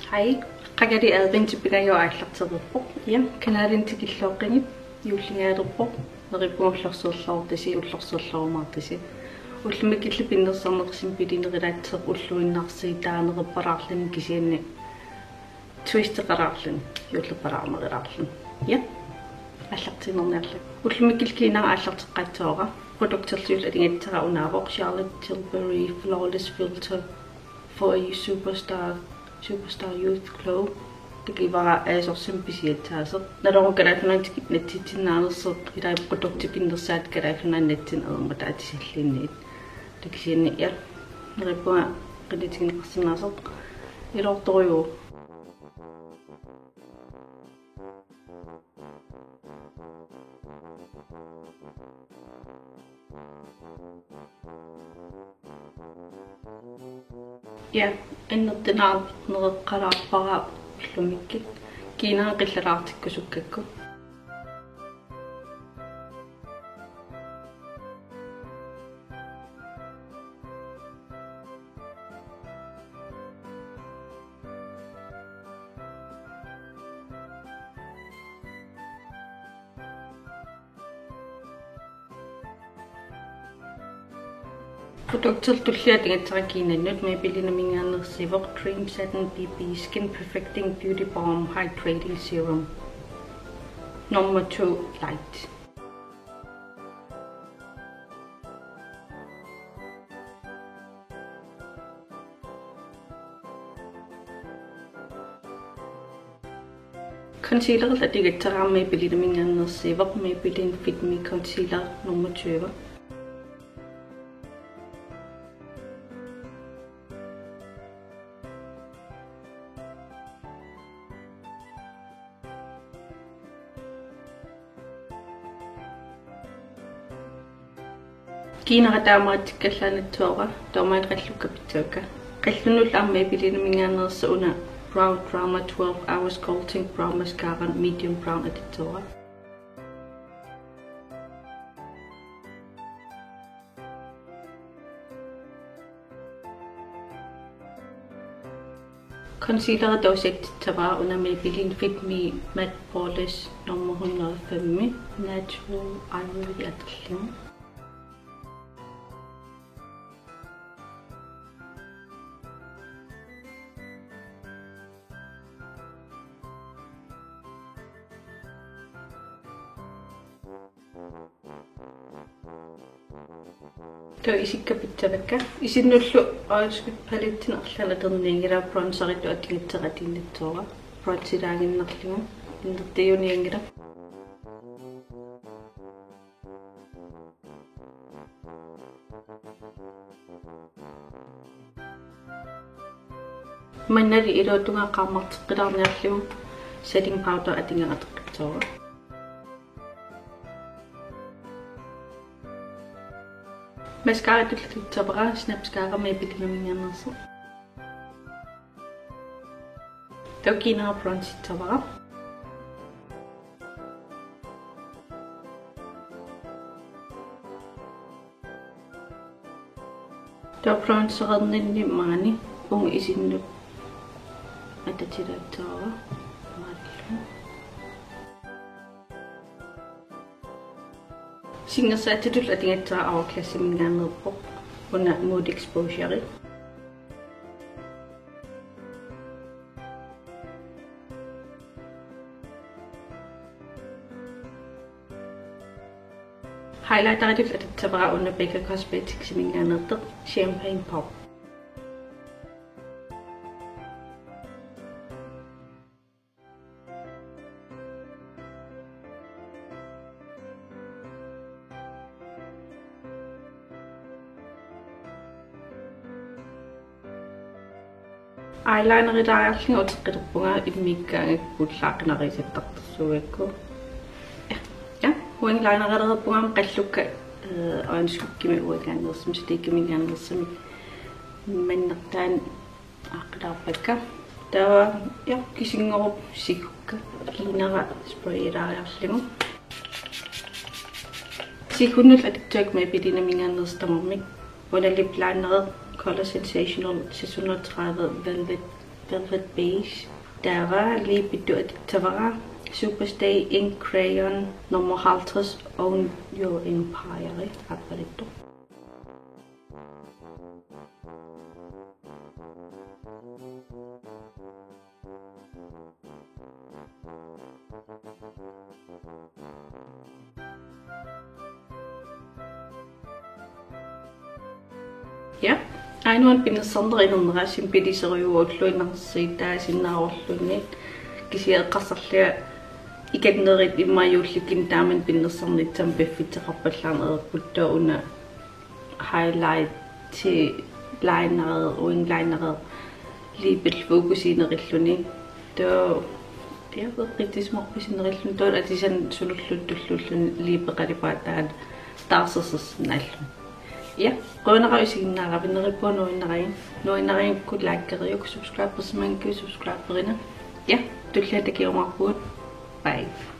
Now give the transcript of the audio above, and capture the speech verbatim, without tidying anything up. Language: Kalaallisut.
Hej, qangali adventip pingajuat aallartereerpoq. Ja, kanalini tikilluaqqigit, juullingaalerpoq, neriuppunga ullorsiorluartasi, ullorsiorluarumaartasi. Ullumikkut pinnersarneqarsimik pilinerulaassaaq ulluinnarsiutaaneruppalaarluni kisianni twisteqalaarluni, juulleqalaarnerulaarluni. Ja, aallartiinnarniarlugu. Ullumikkut kiinara aallarteqqaassuara. Produkterluunniit atugassara unaavoq Charlotte Tilbury Flawless Filter for a Superstar, Superstar Youth Glow. Takuara ASOS-imi pisiassaasoq. Naluara Kalaallit Nunaanni nassiussinnaanersoq, ilai produktit pinnersaatit Kalaallit Nunaanni nassiussineq ajormat aatsaalluunniit. Taava kisianni, ja, neriuppunga qinutigineqarsinnaasoq. Iluartorujuuvoq. Ja, annertunaarneqalaarpara ullumikkut. Kiinara qillalaartikkusukkakku. Produktertut tulliani atugassara kiinannut Maybellineminngaanneersuuvoq Dream Satin B B Skin Perfecting Beauty Balm Hydrating Serum number two Light. Concealertut atugassara Maybellineminngaanneersuuvoq Maybelline Fit Me Concealer nummer tyve. Kiinara taamaatsikkallaannassavara, taava qallukka pissavakka. Qallunnullu aamma Maybellineminngaanneersoq una Brow Drama twelve Hour Sculpting Brow Mascara Medium Brown atussuara. Concealer dosissavara una Maybelline Fit Me Matte Poreless nummer hundrede og fem Natural Ivory atorlugu. Taava isikka pissavakka. Isinnullu øjenskygge palettini arlaanni atornianngilanga, bronzeritut atugassara atuinnassuara. Bronzelaaginnarlugu. Innertiunianngilaq. Maannali iluatungaa qaammarteqqilaarniarlugu setting powder atugassara atoqqissuara. Mascaratut atussavara Snapscara Maybellineminngaanneersoq. Taava kiinara bronzissavara. Taava bronzerninni maani uunga isinnut atatilaassavara. Singersaatitut atugassara Hourglassiminngaanneerpoq una Mood Exposure. Highlighteritut atussavara una Becca Cosmeticsiminngaanneersoq Champagne Pop. Eyelinerilaareerlunga uteqqilerpunga immiukkaangakku pullaaqinariisattartorsuugakku. Ja, winglinerilerpunga qallukka, øh, øjenskyggemi uangaanneersumik Sleekimingaanneersumik mannertaan aaqqilaarpakka. Taava, ja, kisinngorup sigukka. Kiinara sprayilaareerlugu. Sigunnullu atussavakka Maybellineminngaanneersoq tamarmik. Una lip lineri Color Sensational seks hundrede og tredive Velvet Velvet Beige. Taava liipitut atussavara Superstay Ink Crayon nummer halvtreds Own Your Empire. Aappaluttoq. Ja, aajuna pinnersarnera inernera simpeliserujuulluni narsiitaasinnaarluunniit, kisianni eqqarsarlunga ikannerit immaqa juullikkut taamani pinnersarnissamut piffissaqarpallaarneq ajorput, taava una highlight til liner, wing liner, liipillu fokusiinerilluni. Taava ja, eqqissisimarpasiinerilluni, taava atisan sunulluunniit tulluulluni liipeqalipaat taanna taarsersinnaalluni. Ja, qujanaq isiginnaarlutit, neriuppunga nuannarigit, nuannarigukku likeriuk, subscribersimanngikkuit subscriberina. Ja, tulliani takuumaarpugut. Bye.